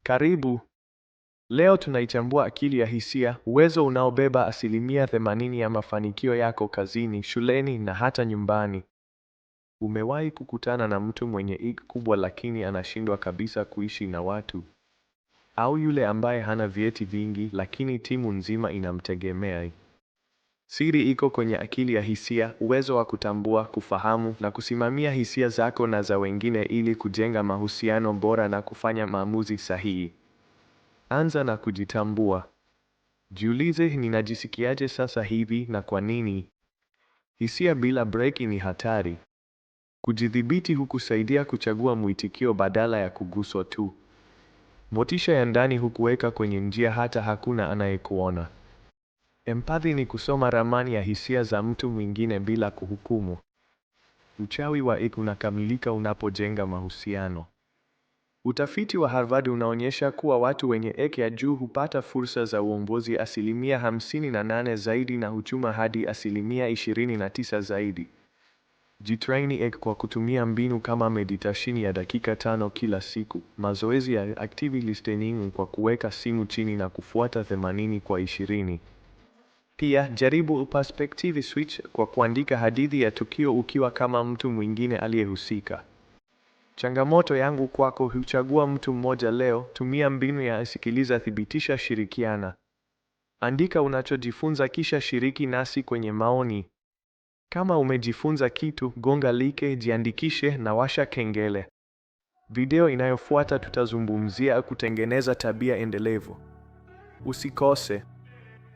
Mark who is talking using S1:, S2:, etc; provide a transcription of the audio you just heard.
S1: Karibu. Leo tunaichambua akili ya hisia, uwezo unaobeba 80% ya mafanikio yako kazini, shuleni na hata nyumbani. Umewahi kukutana na mtu mwenye EQ kubwa lakini anashindwa kabisa kuishi na watu? Au yule ambaye hana vyeti vingi lakini timu nzima inamtegemea? Siri iko kwenye akili ya hisia, uwezo wa kutambua, kufahamu na kusimamia hisia zako na za wengine ili kujenga mahusiano bora na kufanya maamuzi sahihi. Anza na kujitambua. Jiulize, ninajisikiaje sasa hivi na kwa nini? Hisia bila breki ni hatari. Kujidhibiti hukusaidia kuchagua mwitikio badala ya kuguswa tu. Motisha ya ndani hukuweka kwenye njia hata hakuna anayekuona. Empathy ni kusoma ramani ya hisia za mtu mwingine bila kuhukumu. Uchawi wa EQ unakamilika unapojenga mahusiano. Utafiti wa Harvard unaonyesha kuwa watu wenye EQ ya juu hupata fursa za uongozi 58% zaidi na huchuma hadi 29% zaidi. Jitraini EQ kwa kutumia mbinu kama meditation ya dakika 5 kila siku, mazoezi ya active listening kwa kuweka simu chini na kufuata 80 kwa 20. Pia jaribu perspective switch kwa kuandika hadithi ya tukio ukiwa kama mtu mwingine aliyehusika. Changamoto yangu kwako, huchagua mtu mmoja leo, tumia mbinu ya sikiliza, thibitisha, shirikiana. Andika unachojifunza kisha shiriki nasi kwenye maoni. Kama umejifunza kitu, gonga like, jiandikishe na washa kengele. Video inayofuata tutazungumzia kutengeneza tabia endelevu. Usikose.